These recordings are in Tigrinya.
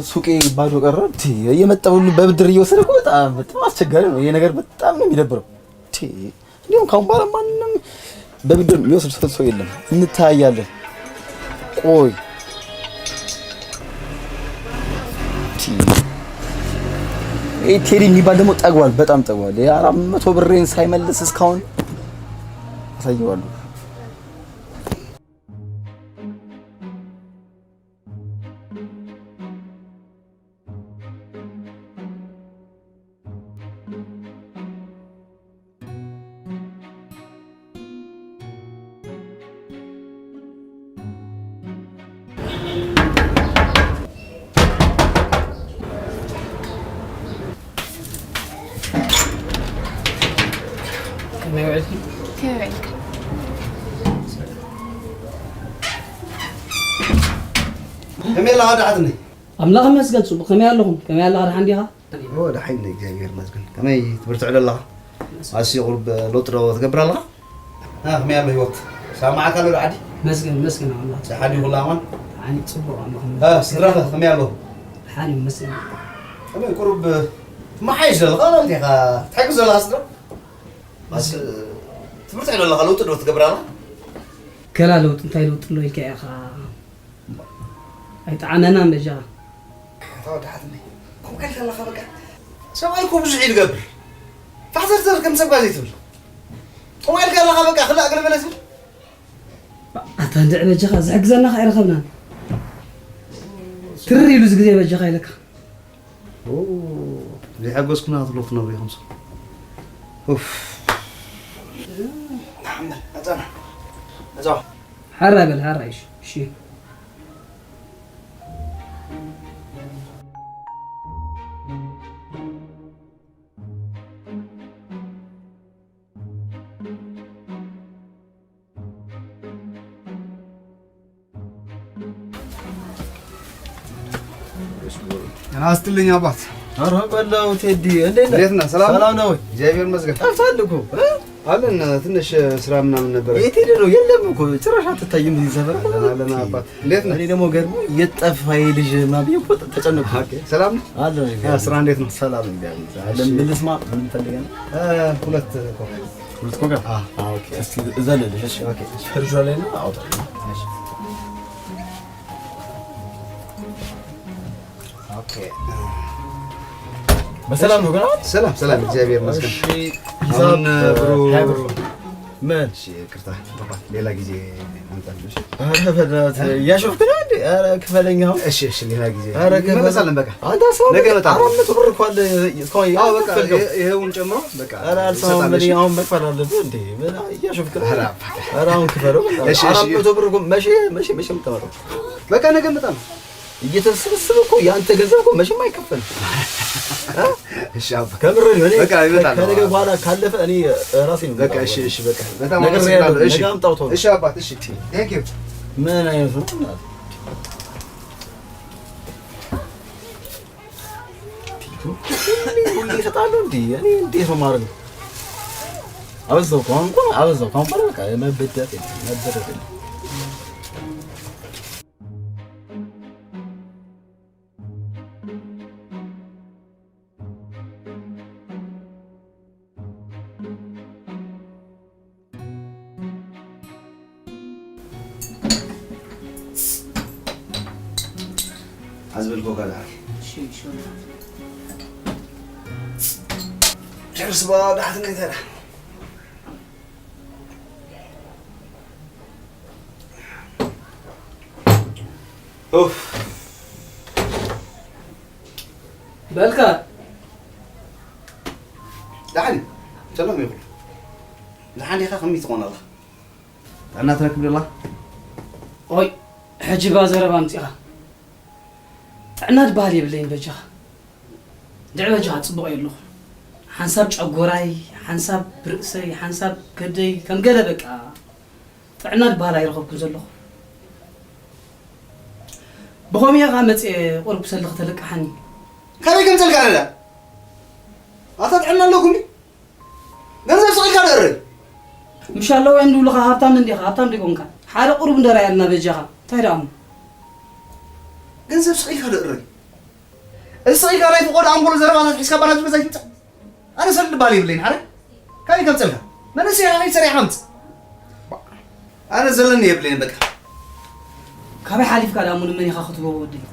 ሱቄ ባዶ ቀረ። እየመጣ ሁሉ በብድር እየወሰደ እኮ በጣም በጣም አስቸጋሪ ነው ይሄ ነገር። በጣም ነው የሚደብረው። እንዲሁም ካሁን በኋላ ማንም በብድር የሚወስድ ሰው የለም። እንታያለን። ቆይ ቴዲ የሚባል ደግሞ ጠግቧል፣ በጣም ጠግቧል። የአራት መቶ ብሬን ሳይመልስ እስካሁን አሳየዋለሁ። ከመይ ውዒልኪ? ከመይ ውዒልካ? ከመይ ኣለኻ ወዲ ሓትነይ? ኣምላኽ ይመስገን ጽቡቕ። ከመይ ኣለኹም? ከመይ ኣለኻ? ደሓን ዲኻ? ኦ፣ ደሓን ነኝ፣ እግዚኣብሔር ይመስገን። ከመይ ትምህርቲ ዕሎ ኣለኻ? ኣስዩ ቁሩብ ለውጢ ዶ ትገብር ኣለኻ? እ፣ ከመይ ኣሎ ህይወት? ሰማዕካ ኣሎ ዓዲ? መስገን፣ መስገን ኣምላኽ። ደሓን እዩ ኩሉ ኣማን? ደሓን እዩ፣ ጽቡቕ ኣምላኽ እ፣ ይመስገን። ስድራኸ ከመይ ኣሎ? ደሓን እዩ፣ መስገን። ከመይ ቁሩብ ትመሓየሽ ዘለኻ ማለት ኢኻ? ትሕግዝ ዘለኻ ስድራ? ኣስ-፣ ትምህርቲ ዕሎ ኣለኻ ለውጢ ዶ ትገብር ኣለኻ? ከላ ለውጢ እንታይ ለውጢ ኣሎ ኢልካ ኢኻ? ኣይጠዓመናን በጃኻ። ኣታ ወዲ ሓትነይ፣ ከምኡ ኢልካ ኣለኻ በቃ። ሰብኣይ እኮ ብዙሕ እዩ ዝገብር። ፋሕዘርዘር ከም ሰብ ጋር ዘይትብል። ከምኡ ኢልካ ኣለኻ በቃ፣ ክላእ ገለ መለ ትብል። ኣታ እንድዒ በጃኻ፣ ዝሕግዘና ከኣ ኣይረኸብናን። ትርር ኢሉ እዚ ግዜ በጃኻ ኢለካ። ኦ፣ ዘይሓገዝኩና ትብሎ ትነብሩ ኢኹም ሰብ። ኡፍ። ንሓመል፣ መጻና። መጻ። ሓራይ በል፣ ሓራይ፣ እሺ፣ እሺ። ጤና ይስጥልኝ አባት። ኧረ በለው ቴዲ፣ እንዴት ነህ? እንዴት ነህ? ሰላም? ሰላም ነው ወይ? እግዚአብሔር ይመስገን። ጠፍተሃል እኮ፣ እ? አለን፣ ትንሽ ስራ ምናምን ነበረ። የት ሄደህ ነው? የለም እኮ፣ ጭራሽ አትታይም እዚህ ሰፈር እኮ። አለን፣ አለን አባት። እንዴት ነህ? እኔ ደግሞ ገርሞ የት ጠፋ ይሄ ልጅ ምናምን ብዬ እኮ ተጨነቅኩ። ኦኬ፣ ሰላም ነህ? አለን፣ አ፣ ስራ እንዴት ነው? ሰላም፣ እግዚአብሔር ይመስገን። አለን፣ እሺ። ምን ልስማ? ምን ፈልገህ ነው? እ፣ ሁለት ኮካ። ሁለት ኮካ? አ። አ፣ ኦኬ። እስቲ እዘልልሽ፣ እሺ? ኦኬ። ፍሪጇ ላይ ነው፣ አውጣ። እሺ። ኦኬ። በሰላም ነው ግን አሁን? ሰላም፣ ሰላም፣ እግዚአብሔር ይመስገን። እሺ፣ አሁን ሂሳብ፣ ብሩ ሃያ ብር። ምን? እሺ፣ ይቅርታ፣ ሌላ ጊዜ አምጣልሽ። ኧረ በእናትህ፣ እያሾፍክ ነው እንዴ? ኧረ ክፈለኝ አሁን። እሺ፣ እሺ፣ ሌላ ጊዜ ኧረ ክፈል። እንመለሳለን፣ በቃ። አንተ ሰው ነገ እመጣለሁ። አራት መቶ ብር እኮ አለ፣ እስካሁን አዎ፣ በቃ፣ አልከፈልከው። ይሄ-፣ ይሄውን ጨምሮ፣ በቃ፣ ኧረ አልሰማም፣ እሰጣለሁ፣ እኔ እሺ? አሁን መክፈል አለብህ እንዴ? ምን እያሾፍክ ነው? ኧረ እባክህ። ኧረ አሁን ክፈለው። እሺ፣ እሺ። አራት መቶ ብር እኮ መቼ፣ መቼ፣ መቼ የምታወጣው? በቃ ነገ እመጣለሁ። እየተሰበሰበ እኮ የአንተ ገንዘብ እኮ መቼም አይከፈልም። እ? እሺ አባ። ከምር ነው። እኔ በቃ እመጣለሁ። ከነገ በኋላ ካለፈ እኔ ራሴ ነው በቃ የምመጣው። እሺ፣ እሺ፣ በቃ በጣም ነግሬሃለሁ። አመሰግናለሁ። እሺ። ነገ አምጣው ተው። እሺ አባቴ፣ እሺ። Thank you። ምን አይነት ነው? ሁሌ እሰጣለሁ እንዴ? እኔ እንዴት ነው የማደርገው? አበዛው እኮ፣ አሁን እኮ አበዛው። ከአሁን በኋላ በቃ መበደር የለም፣ መበደር የለም። ኣዝበልኮ ጋር እሺ፣ እሺ። ጨርስ በላ፣ ዳሕት እንዴት ሄደ? ኡፍ። በልካ። ደሓን እዩ። ሰላም ይኹን። ደሓን ኢኻ? ከመይ ትኾን ኣለኻ? ጥዕና ትረክብ ደላ? ኦይ፣ ሕጂ ባ ዘረባ ኣምጺኻ። ጥዕና ዝበሃል የብለይን በጃኻ። እንድዒ በጃኻ ጽቡቕ እየ ኣለኹ። ሓንሳብ ጨጎራይ፣ ሓንሳብ ርእሰይ፣ ሓንሳብ ከብደይ ከም ገለ በቃ ጥዕና ዝበሃል ኣይረኸብኩን ዘለኹ። ብኸምኡ እየ ኸኣ መጽየ ቁሩብ ክሰሊ ከተለቅሓኒ። ካበይ ከምጸልካ ነዳ? ኣታ ጥዕና ኣለኩም ድዩ? ገንዘብ ስቕ ኢልካ ደርብ። ምሽ ኣለዉ እዮም ዝብሉኻ ሃብታም እንዲኻ፣ ሃብታም ዲኮንካ? ሓደ ቁሩብ እንዶ ርኣየልና በጃኻ። እንታይ ደኣ እሞ? ገንዘብ ስቕ ኢልካ ዶ እረይ? እዚ ስቕ ኢልካ ናይ ፍቖዶ ኣንጎሎ ዘረባታት ሒዝካ ባና ዝመጻ ይትምጻእ። ኣነ ሰብ ልባል የብለይን፣ ሓረ? ካበይ ከምጸልካ? መንእሰይ ኢኻ፣ ከይድ ሰሪሕካ ኣምጽእ። ኣነ ዘለኒ የብለይን፣ በቃ። ካበይ ሓሊፍካ ደኣ ሙሉ መን ኢኻ ክትብሎ ወደይ?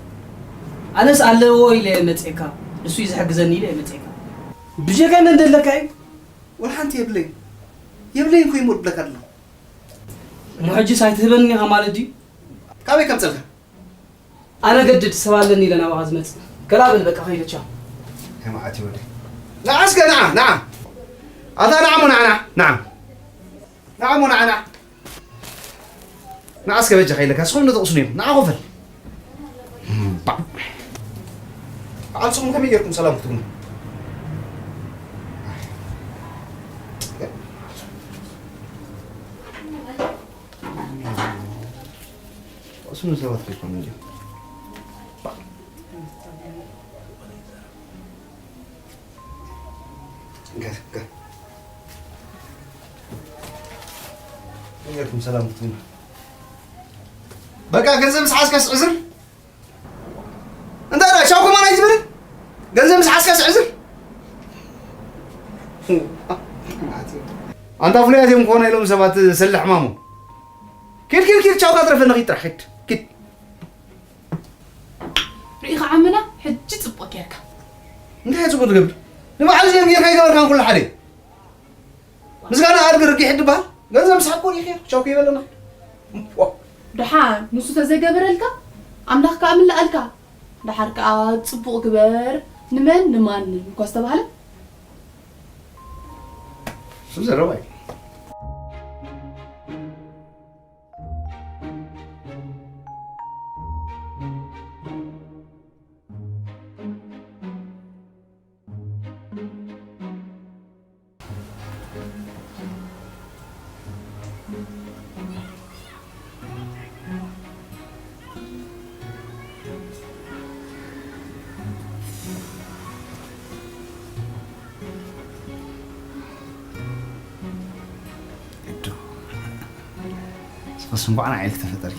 ኣነስ ኣለዎ ኢለ እየ መጽኤካ፣ ንሱ እዩ ዝሕግዘኒ ኢለ እየ መጽኤካ። ብጀካይ መን ደለካ እዩ? ወላ ሓንቲ የብለይን። የብለይን እኮ ይሞት ብለካ ኣለኹ። እሞ ሕጂስ ኣይትህበኒ ኢኻ ማለት ድዩ? ካበይ ከምጸልካ? ኣነ ገድድ ሰብ ኣለኒ ኢለ ናባኻ ዝመጽእ። ገላ በል በቃ ከይደ ቻው። ከመዓት ይወደ። ንዓ እስከ ንዓ፣ ንዓ። ኣታ ንዓ እሞ ንዓ፣ ንዓ፣ ንዓ። ንዓ እሞ ንዓ፣ ንዓ። ንዓ እስከ በጃ ከይለካ፣ ንስኹም ንጥቕሱኒ ኢኹም። ንዓ ኮፈል። እምባ። በዓል ስኹም ከመይ ጌርኩም ሰላም ክትብሉ? ጥቕሱኒ ሰባት ከይኮኑ እዮም። እንካ፣ እንካ። ከመይ ጌርኩም ሰላም ክትብሉ? በቃ ገንዘብ ምስ ሓዝካስ ዕዝር። እንታይ ደኣ ሻው ከማን ኣይትብል? ገንዘብ ምስ ሓዝካስ ዕዝር። ኣንታ ፍሉያት እዮም ክኾኑ ኢሎም ሰባት ሰለ ሕማሙ። ኪድ፣ ኪድ፣ ኪድ፣ ቻው ካትረፈኒ ኪድ ጥራሕ ኪድ፣ ኪድ። ርኢኻ ዓምና፣ ሕጂ ጽቡቕ ጌርካ። እንታይ ጽቡቕ ትገብር? ንባዕሉ ዘየም ጌርካ ይገበርካን ኩሉ ሓደ። ምስጋና ኣድግር ርጊሕ ድበሃል? ገንዘብ ምስሓብ ኮን ይኽእል፣ ቻው ከይበለና። ዋ። ደሓን፣ ንሱ ተዘይገበረልካ፣ ኣምላኽ ከኣ ምልኣልካ። ደሓር ከኣ ጽቡቕ ግበር፣ ንመን ንማን እኳ ዝተባህለ። እሱ ዘረባ እዩ። እዱ፣ ስኸስ እንኳዕ ንዓይ ኢልክ ተፈጠሪ።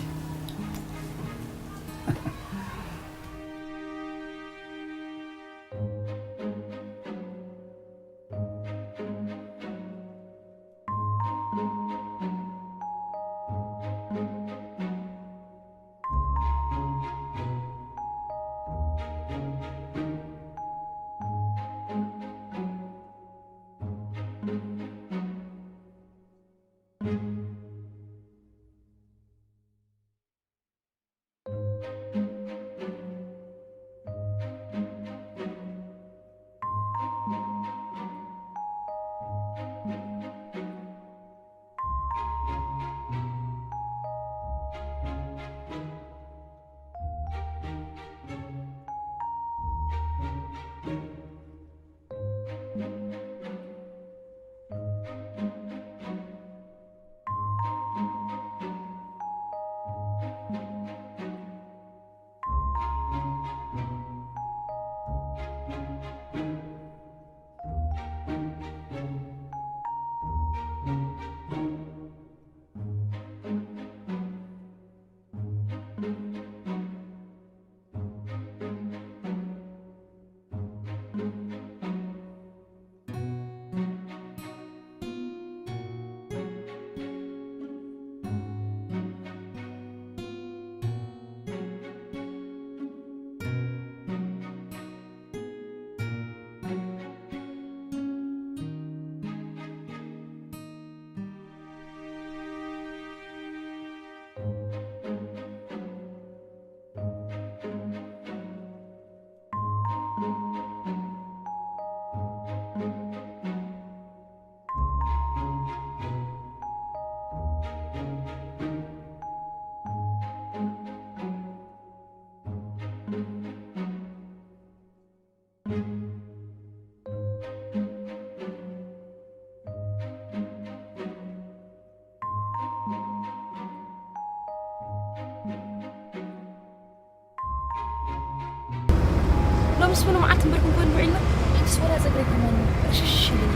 ሎምስ ምንም ዓት እምበር ክንኮን ውዒልና፣ ሕጅስ ወላ ጸግረይ ከማን ርሽሽ ኢሉኒ።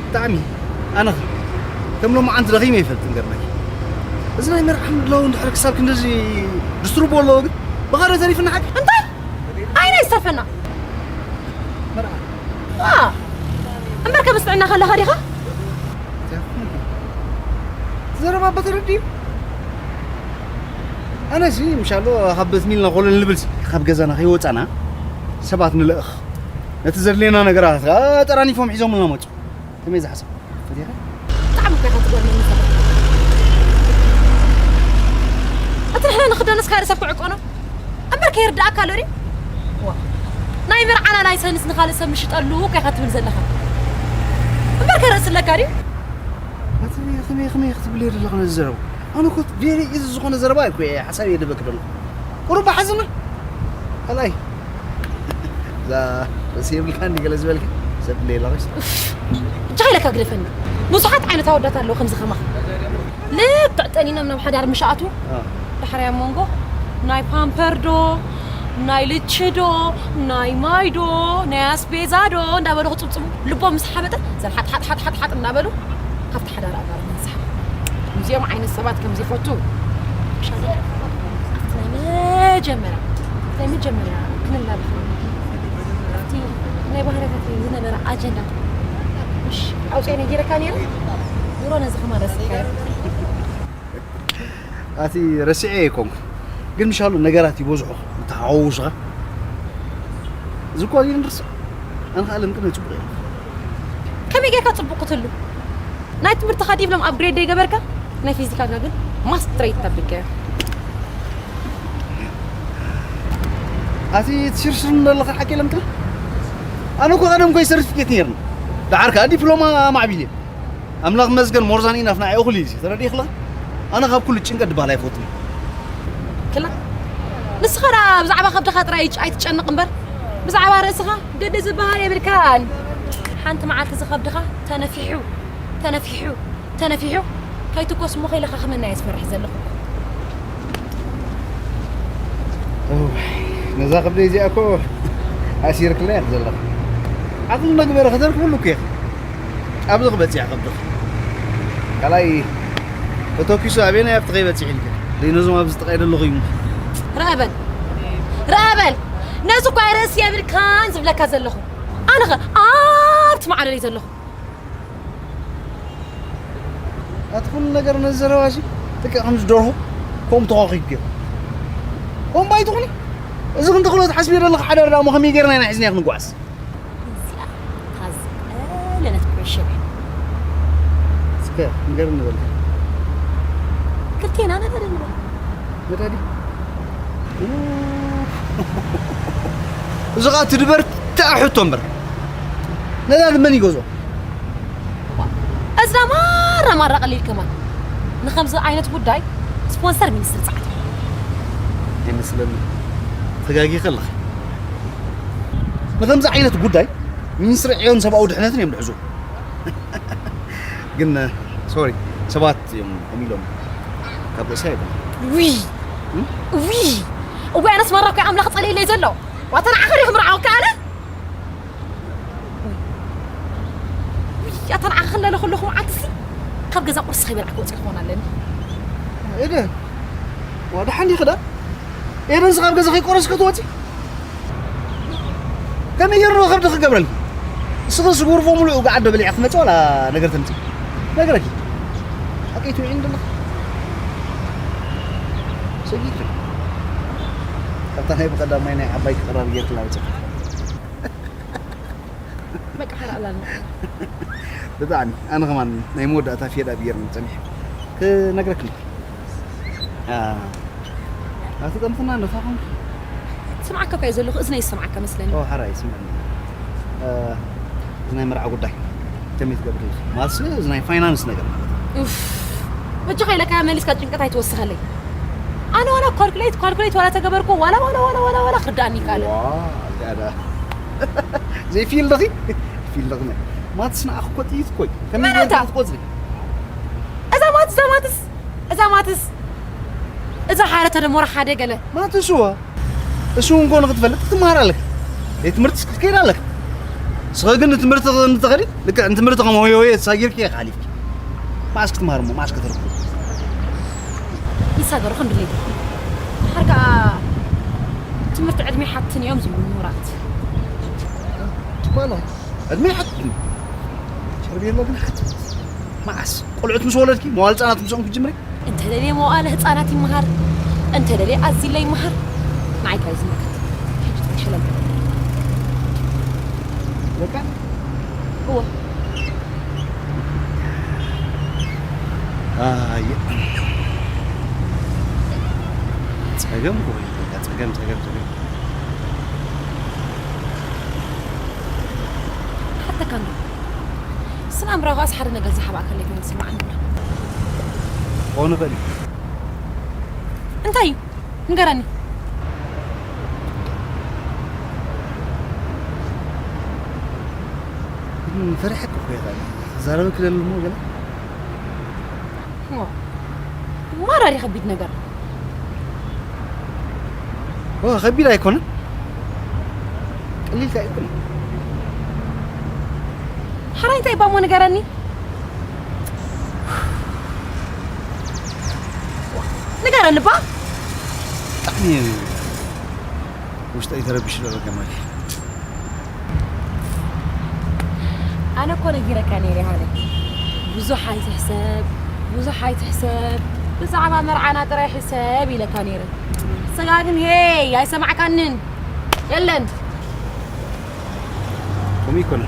ብጣዕሚ። ኣነኸ ከም ሎማዓንቲ ደኺመ ይፈልጥን ገርመኪ። እዚ ናይ መርዓ ምድላው እንድሕር ክሳብ ክንድዚ ድስትሩቦ ኣለዎ ግን? ብኻዶ ተሪፍና ሓቂ እንታይ? ኣይና ይዝተርፈና መርዓ ዋ እምበር ከምስ ጥዕና ከለኻ ዲኻ ዘረባ በተረድዩ ኣነሲ ምሻሎ ካብ ቤት ሚልና ኮሎ ንልብልሲ ካብ ገዛና ከይወፃና ሰባት ንልእኽ ነቲ ዘድልየና ነገራት ጠራኒፎም ሒዞምልና መፁ ከመይ ዝሓሰብ ፈቲኻ ብጣዕሚ እኮ ኢኻ ትገርመኒ ዘለኻ እቲ ንሕና ንኽደንስ ካደ ሰብ ክዕቆኖ እምበር ከይርዳእካ ኣሎ ድዩ ናይ መርዓና ላይሰንስ ንኻልእ ሰብ ምሽጠሉ እኮ ኢኻ ትብል ዘለኻ እምበር ከርእስ ኣለካ ድዩ ከመይ ከመይ ክትብል እየ ዘለኹ ነዚ ዘረባ ኣነ ኮ ቬሪ ኢዚ ዝኾነ ዘረባ እኮ እየ ሓሳብ እየ ደበክ ደሎ ቁሩባ ሓዝና ኣላይ እዛ ርእሲ የብልካ እንዲ ገለ ዝበልካ ሰብ እንደ የላኸሽ እጃ ኢለካ ግደፈኒ ብዙሓት ዓይነት ኣወዳት ኣለዉ ከምዚ ከማኻ ልክዕ ጠኒኖም ናብ ሓዳር ምሽ ኣትዉ ዳሕራይ ኣብ መንጎ ናይ ፓምፐር ዶ ናይ ልቺ ዶ ናይ ማይ ዶ ናይ ኣስቤዛ ዶ እንዳበሉ ክፅብፅቡ ልቦም ምስ ሓበጠ ዘን ሓጥሓጥሓጥሓጥ እንዳበሉ ካብቲ ሓዳር ኣጋር ምንስሓብ እዚኦም ዓይነት ሰባት ከም ዘይፈቱ ሻለ ኣብቲ ናይ መጀመርያ ናይ መጀመርያ ክንላለ ኣብቲ ናይ ባህርያታት ዝነበረ ኣጀንዳ ምሽ ኣውፅኦ ነጊረካ ነይረ ድሮ ነዚ ከማን ረሲዕካዮ ኣቲ ረሲዐ ኣይኮንኩ ግን ምሻሉ ነገራት ይበዝሑ ተሓዋውስኻ እዚ እኳ ግን ንርስዕ ኣነ ከዓ ለምቅነ ፅቡቅ እየ ከመይ ጌርካ ፅቡቅ ክትህሉ ናይ ትምህርትኻ ዲፕሎም ኣፕግሬድ ዘይገበርካ ናይ ፊዚካልካ ግን ማስትሬት ተብልካዮ ኣቲ ትሽርሽር እንደለኻ ሓቂ ለምቅነ ኣነ እኮ ቀደም ኮይ ሰርቲፊኬት ነርኒ ደሓር ከዓ ዲፕሎማ ማዕቢል እየ ኣምላኽ መስገን more than enough ንዓይ እኹል እዩ ተረዲእኽላ ኣነ ካብ ኩሉ ጭንቀት ድባል ኣይፈትኒ ክላ ንስኻ ደኣ ብዛዕባ ከብድኻ ጥራይ ኣይትጨንቕ እምበር ብዛዕባ ርእስኻ ግዲ ዝበሃል የብልካን ሓንቲ መዓልቲ እዚ ከብድኻ ተነፊሑ ተነፊሑ ተነፊሑ ከይትኮስ እሞ ከይለኻኽመና እየ ዝፈርሕ ዘለኹ ነዛ ከብደይ እዚኣ እኮ ኣሲርክላ እያ ዘለኹ ዓቕሊ ነግበረ ከተርክብሉ እኮ ኢኻ ኣብዚ ክበፅሕ ከብድኻ ካልኣይ ተተኪሱ ኣበየናይ ኣብቲ ከይበፅሕ ኢልካ ደይ ነዞም ኣብዚ ጥቃይ ደለኹ ይሙት ርአ በል ርአ በል ነዚ እኳ ርእሲ የብልካን ዝብለካ ዘለኹ ኣነ ኸ ኣብቲ ማዕለለይ ዘለኹ ኣቲ ኩሉ ነገር ነዚ ዘረባ እሺ ልክዕ ከምዚ ደርሆ ከምኡ ተኾኺኩ ከምኡ ባይትኹኒ እዚ ክንተኽሎ ትሓስብዮ ዘለኹ ሓዳር ደኣ እሞ ከመይ ጌርና ኢና ሒዝናዮ ክንጓዓዝ እዚኣ እታ ዝቐለለት ፕሬሽር እያ እስከ ንገርኒ በል ክልቴና ነዳዲ ንበል ነዳዲ እዚ ኸዓ ትድበር ተኣሕቶ እምበር ነዳዲ መን ይገዝኦ እዛ ማራ ማራ ቀሊል ከማን ንከምዚ ዓይነት ጉዳይ ስፖንሰር ሚኒስትር ፃዕት ኣይመስለኒ ተጋጊ ከለኺ ንከምዚ ዓይነት ጉዳይ ሚኒስትሪ ዕዮን ሰብኣዊ ድሕነትን እዮም ድሕዙ ግን ሶሪ ሰባት እዮም ከም ኢሎም ካብ ርእሲ ኣይኮነ ዊ ዊ እዋይ ኣነስ ማራ ኮይ ኣምላኽ ጸልየለይ ዘሎ ዋታ ንዓኸ ሪኹም ርዓወካ ኣነ ኣታ ንዓኸ ክለለ ከለኹ መዓልትሲ ካብ ገዛ ቁርሲ ከይበላዕኩ ወፂ ክኾን ኣለኒ ኤደ ዋድሓን ዲኽዳ ኤደን ስኻብ ገዛ ከይቆረስ ክትወፂ ከመይ ገይሩ ከብዲ ክገብረልኪ እስኺ ስጉርፎ ሙሉእ ጋዓዶ በሊዕ ክመፅእ ዋላ ነገር ተምፅእ ነገረኪ ሓቀይ ትውዒ እንደለኹ ሰጊድ ካብታ ናይ ብቀዳማይ ናይ ዓባይ ክቐራር ጌርክላ ውፅእ በቃ ሓራእላልና ብጣዕሚ ኣነ ከማን ናይ መወዳእታ ፌድ ኣብ ጌርኒ ፀኒሐ ክነግረክኒ ኣቲ ጠምትና እንዶ ታኹም ስምዓካ እኮ እየ ዘለኹ እዝነ ይሰምዓካ መስለኒ ኦ ሓራይ ስምዕኒ እዚ ናይ መርዓ ጉዳይ ከመይ ትገብር ኣለኻ ማለት እዚ ናይ ፋይናንስ ነገር ማለት እዩ ኡፍ በጃኻ ኢለካ መሊስካ ጭንቀት ኣይትወስኸለይ ኣነ ዋላ ካልኩሌት ካልኩሌት ዋላ ተገበርኩ ዋላ ዋላ ዋላ ዋላ ዋላ ክርዳእኒ ይካለ ዋ ጋዳ ዘይፊል ደኺ ፊል ደኺ ማትስ ንኣኽ ኮ ጥይት ኮይ ከመይ መን ኣታ? ትቆጽሪ እዛ ማትስ እዛ ማትስ እዛ ማትስ እዛ ሓረ ተደሞረ ሓደ ገለ ማትስ እዋ እሱ እውን ኮነ ክትፈልጥ ክትመሃር ኣለካ ቤት ትምህርቲ ክትከይድ ኣለካ ንስኸ ግን ንትምህርቲ ንተኸዲ ልክዕ ንትምህርቲ ከም ሆየ ሆየ ተሳጊርኪ ኢኻ ሓሊፍኪ መዓስ ክትመሃር እሞ መዓስ ከተርኩ ይሳገሩ ክንድሌት ሓርካ ትምህርቲ ዕድመ ሓትን እዮም ዝብሉ ምሁራት። ትባላ ዕድመ ሓትን ሸርቤሎ ግን ሓትን መዓስ ቆልዑት ምስ ወለድኪ መዋል ህፃናት ምስኦም ክትጅምሪ እንተ ደልየ መዋእለ ህፃናት ይመሃር፣ እንተ ደልየ ኣዚለ ይመሃር። ንዓይ እንታይ ዝምልከት? ሕጂ ጥራይ ሸለል በል። በቃ እወ። ኣየ። ጸገም እኮ እዩ፣ በቃ ጸገም፣ ጸገም፣ ጸገም። ሓተካ እንዶ። ስነ ኣምራዊ ከኣስ ሓደ ነገር ዝሓባእከለይ ኮይኑ ዝስምዓኒ ኣሎ። ክኸውን ይኽእል እዩ። እንታይ እዩ? ንገረኒ። ግን ፈሪሐኪ እኮ እየ ቃል። ክዛረበኪ ደሊ እሞ ገለ። ዋ፣ ማራ ድዩ ከቢድ ነገር? ዋ፣ ከቢድ ኣይኮነን። ቀሊል ከኣ ኣይኮነን። ሓራይ እንታይ እባ እሞ ንገረኒ። ንገረኒ እባ። ብጣዕሚ ውሽጠይ ተረቢሹ ዘሎ ከማል። ኣነ እኮ ነጊረካ ነይረ ሃለ። ብዙሕ ኣይትሕሰብ፣ ብዙሕ ኣይትሕሰብ፣ ብዛዕባ መርዓና ጥራይ ሕሰብ ኢለካ ነይረ። ስጋ ግን ሄይ ኣይሰማዕካንን። የለን። ከምኡ ይኮነ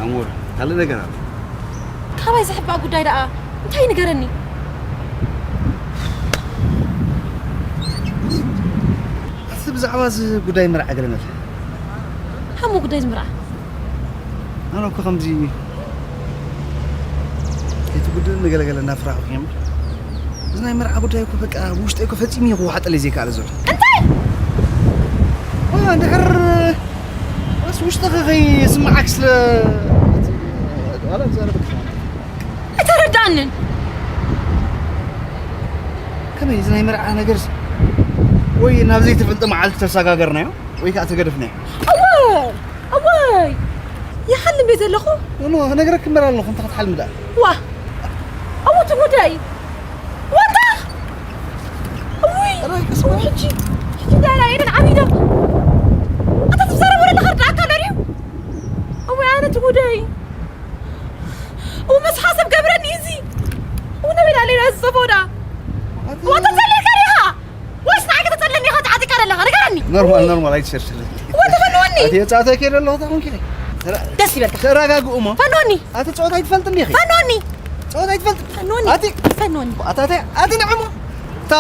ኣሞር፣ ካልእ ነገር ኣሎ። ካባይ ዝሕባእ ጉዳይ ደኣ እንታይ ንገረኒ? እስቲ ብዛዕባ እዚ ጉዳይ መርዓ ገለ መለ። ሃሞ ጉዳይ ዝምርዓ። ኣነ እኮ ከምዚ እቲ ጉዳይ ንገለገለ እናፍራሕኩ እየ። እዚ ናይ መርዓ ጉዳይ እኮ በቃ ውሽጠይ እኮ ፈጺሙ እዩ ክወሓጠለይ ዘይከኣለ ዘሎ። እንታይ? ዋ፣ እንድሕር በስ ውሽጥኺ ከይስምዓክ ስለ ዋላ ዝዛረበኪ ኣይተረዳእንን። ከመይ እዚ ናይ መርዓ ነገርስ ወይ ናብ ዘይትፈልጦ መዓልቲ ተሰጋገርናዮ ወይ ከዓ ተገደፍናዮ? እወ፣ እወይ፣ ይሓልም እየ ዘለኹ። ኖ፣ ኖ፣ ክነግረኪ እምበር ኣለኹ፣ እንታይ ክትሓልሚ ደኣ? ዋ፣ እወ፣ እቲ ጉዳይ። ወንታ! እውይ! ራይ፣ ቀስ በል። ሕጂ፣ ሕጂ እንታይ ኢላ ኤደን ዓቢዳ? ኣታ ትዛረብ ወለዲ ኸርዳእካ ነርዩ? እወ፣ ኣነ እቲ ጉዳይ። እወ፣ ምስ ሓሰብ ገብረኒ እዚ። እወ፣ ነበዳ ሌላ ዝጸፈው ደኣ። ኣቲ- እወ፣ ተጸሊልካ ዲኻ? ወይስ ንዓይ ከተጸልለኒ ኢኻ ተዓጢቃ ዘለኻ? ንገረኒ። ኖርማል፣ ኖርማል፣ ኣይትሸርሽሪ። እወ፣ ተፈንወኒ። ኣቲ የጻተኪ ዘለኹ ተኾንኪ። ተራ-፣ ደስ ይበልካ። ተረጋግኡ እሞ። ፈንወኒ። ኣቲ ጸወታ ኣይትፈልጥን ዲኺ? ፈንወኒ። ጸወታ ኣይትፈልጥን። ፈንወኒ። ኣቲ ፈንወኒ። ኣታተ፣ ኣቲ ንዕሞ። እታ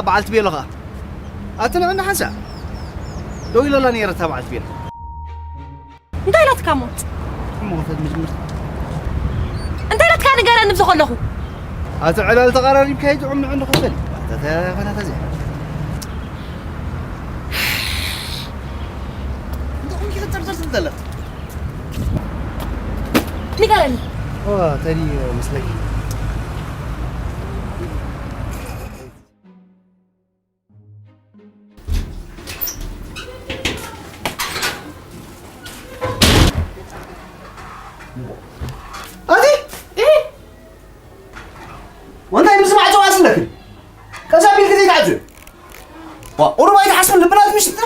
በዓልቲ ቤሎ ኸኣ። ኣቲ ንዕና ሓንሳእ። ደው ኢለላ ነይረ እታ በዓልቲ ቤሎ። እንታይ ኢላትካ እሞ? እሞ ክፈት መጀመርታ። እንታይ ኢላትካ ንገረኒ ብዚ ከለኹ? ኣቲ ዕላል ተቐራሪብካ ይጥዑም ንዕንዱ ክፈል። ኣታተ ኾናታ እዚኣ። እንታይ ኮንኪ ክትጥርጥር ትብል ዘለኻ? ንገረኒ። ኦ፣ ተዲ መስለኪ። ኣቲ? እ? ወንታይ ምስ ማዕጾ ኣስለክን? ቀስ ኣቢልኪ ዘይትዓጽዩ? ዋ፣ ቁሩብ ኣይትሓስብን ልብና ትምሽጥና?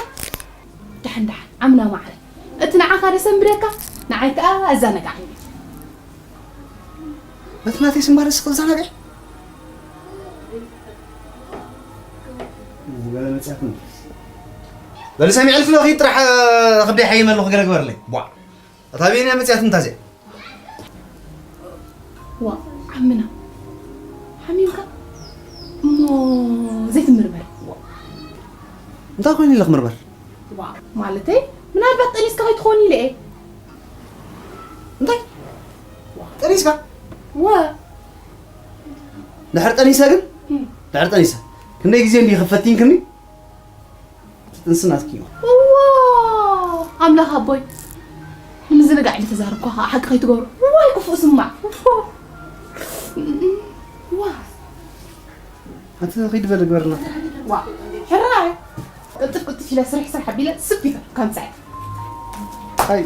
ደሓን፣ ደሓን፣ ዓምና ማዕረ። እቲ ንዓኻ ደሰንብደካ፣ ንዓይ ከኣ ኣዘናግዓኒ። በቲ ናተይ ስምባር እስኺ ክዘናግዕ? ገለ መጽያት ነው። በል ሰሚዐልኪ ዶ ኺድ ጥራሕ፣ እ፣ ክብደይ ሓይመ ኣለኹ ገለ ግበርለይ። ቧዕ። እታ ቤንያ መጽያት እንታ እዚኣ? ዋ፣ ዓምና። ሓሚምካ? እሞ ዘይትምርመር? ዋ። እንታይ ኮይኑ ኢለ ክምርመር? ዋ፣ ማለተይ፣ ምናልባት ጠኒስካ ከይትኾን ኢለ እየ። እንታይ? ጠኒስካ? ወ። ድሕር ጠኒሰ ግን? እም። ድሕር ጠኒሰ። ክንደይ ግዜ እንዲኺ ፈቲንክኒ? እቲ ጥንሲ ናትኪ እዩ። እዋ! ኣምላኽ ኣቦይ፣ ንምዝንጋዕ ኢለ ተዛረብኳ ኸዓ ሓቂ ከይትገብሮ። ዋይ ክፉእ ስማዕ። ዋ! ኣቲ ኺድ በል ግበርና። ዋ! ሕራይ! ቅልጥፍ ቅልጥፍ ኢለ ስርሕ ስርሕ ኣቢለ ስብ ኢለ ከምጽኣይ። ኣይ።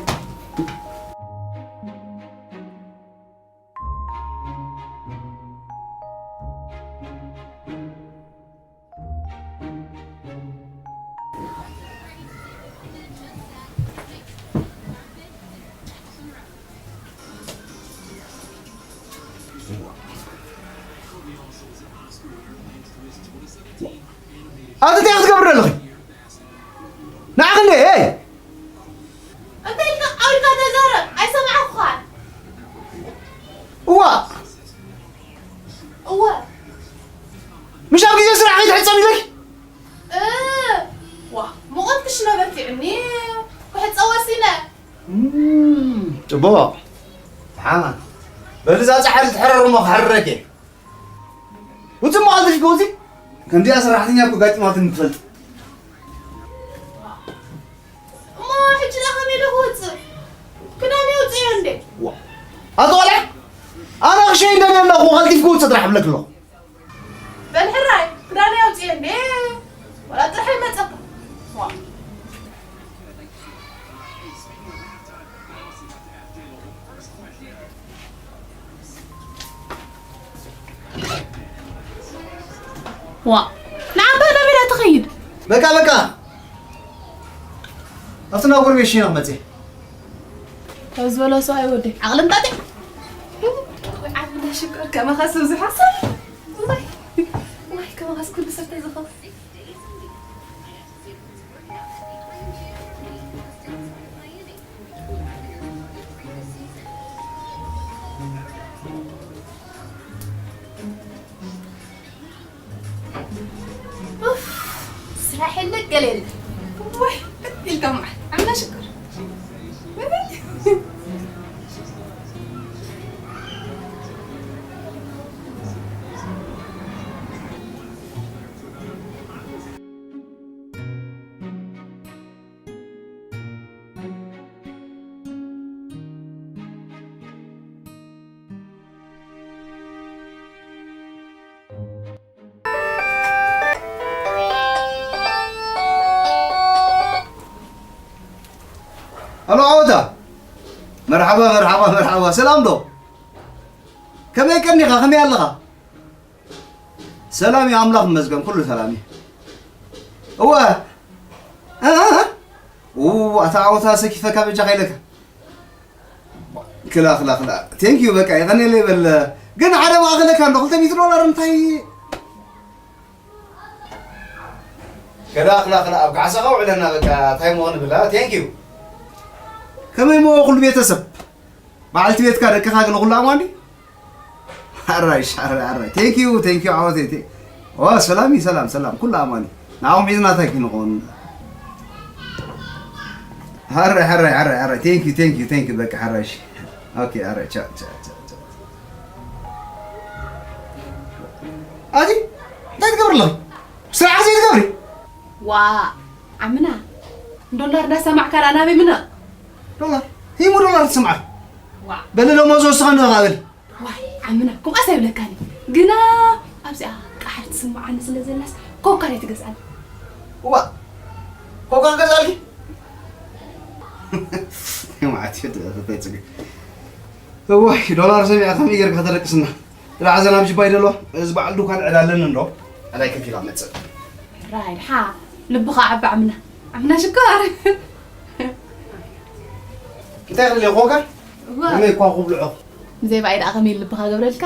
ኣቲ እንታይ ክትገብር ኣለኺ? ንዓኺ እንደ፣ ሄይ! እንታይ ኢልካ? ኣውሪድካ ተዛረብ፣ ኣይሰማዕኩኻን። እዋ! እወ። ምሽ ኣብ ግዜ ስራሕ ከይትሕጸብ ኢለኪ? እ፣ ዋ፣ ሙቐት ክሽነ በርቲዑኒ፣ ክሕጸብ ወሲነ። እም፣ ጽቡቕ። ደሓን። በሊ እዛ ጻሕሊ ትሕረር እሞ ክሕርረኪ። ውጽእ እሞ ኣልፊሽ ክውጺ። ከምዚኣ ሰራሕተኛ እኮ ጋጢማትኒ ትፈልጥ። እሞ ሕጂ ደኣ ከመይ ኢለ ክወጽእ? ክዳን የውጽእ እንዴ? ዋ። ኣቶ ቆልዓ፣ ኣነ ክሸይን ደልየ ኣለኹ፣ ቀልጢፍኪ ውጽእ ጥራሕ እብለኪ ኣለኹ። በል ሕራይ፣ ክዳን የውጽእ እንዴ? ወላ ጥራሕ ይመጸካ። ዋ። ዋ፣ ንዓባ ናበይ ደኣ ትኸይድ? በቃ፣ በቃ። ኣብቲ ናብ ጎረቤት ሽይና ክመጽእ እየ። ካብ ዝበሎ ሰብኣይ ወደይ ዓቕሊ እንጣጢዕ። ወይ ዓቢ ሽኮር ከማኻስ ብዙሓት ሰብ። ወይ፣ ወይ ከማኻስ ኩሉ ሰብ እንታይ ዝኸውን? ኡፍ፣ ስራሕ የለ ገለ የለ። ወይ ኢልካ መዓት ዓምና ሽኮር። ኣሎ ዓወታ፣ መርሓባ፣ መርሓባ፣ መርሓባ። ሰላም ዶ? ከመይ ቀኒኻ? ከመይ ኣለኻ? ሰላም እዩ፣ ኣምላኽ ይመስገን፣ ኩሉ ሰላም እዩ። እወ። እ፣ እ፣ እ። ው፣ ኣታ ዓወታ ሰኪፈካ በጃኻ ኢለካ። ክላ፣ ክላ፣ ክላ። ቴንክ ዩ፣ በቃ፣ የቐኔለይ በል። ግን ሓደ ማእኸለካ እንዶ ክልተ ሚእቲ ዶላር እንታይ? ክላ፣ ክላ፣ ክላ። ኣብ ካሕሳኻ ውዕለና፣ በቃ፣ እንታይ ምኾን ብላ። ቴንክ ዩ። ከመይ ሞ ኩሉ ቤተሰብ? በዓልቲ ቤትካ፣ ደቅኻ፣ ገለ ኩሉ ኣማን ድዩ? ኣራይሽ፣ ኣራይ፣ ኣራይ። ቴንክ ዩ፣ ቴንክ ዩ፣ ዓወተይ። ቴ-፣ ኦ፣ ሰላም እዩ፣ ሰላም፣ ሰላም። ኩሉ ኣማን እዩ። ንዓኹም ሒዝና እንታይ ክንኸውን? ኣራይ፣ ኣራይ፣ ኣራይ፣ ኣራይ። ቴንክ ዩ፣ ቴንክ ዩ፣ ቴንክ ዩ። በቃ፣ ኣራይሽ። ኦኬ፣ ኣራይ። ቻ፣ ቻ፣ ቻ፣ ቻ። ኣቲ፣ እንታይ ትገብሪ ኣለኺ? ስራሕ ዘይትገብሪ? ዋ፣ ዓምና። ዶላር እንዳሰማዕካ ደኣ ናበይ ምነቕ? ዶላር? ሂሙ ዶላር ትስምዓል? ዋ። በሊ ደሞዝ ወስኸኒ ኢኻ በሊ። ዋይ፣ ዓምና፣ ከምኣስ ኣይብለካን እዩ። ግና ኣብዚኣ ቃሕር ትስምዓኒ ስለ ዘላስ ኮካ ደይ ትገዝኣኒ? እዋ፣ ኮካ ክገዝኣልኪ? መዓት እዩ፣ ተጽገ። እዋይ፣ ዶላር ሰሚዐ ከመይ ጌርካ ከተደቅስና? ጥራሕ ዘናብ ጅባይ ደሎ፣ እዚ በዓል ዱካን ዕዳ ኣለኒ እንዶ፣ ዕዳይ ከፊላ መጽእ። ራይድ፣ ሓ፣ ልብኻ ዓቢ ዓምና። ዓምና ሽኮር። እንታይ ክልል ኮካ? እዋ። ከመይ እኳ ክብልዖ? ብዘይ ባይ ደኣ ከመይ ልብኻ ገብረልካ?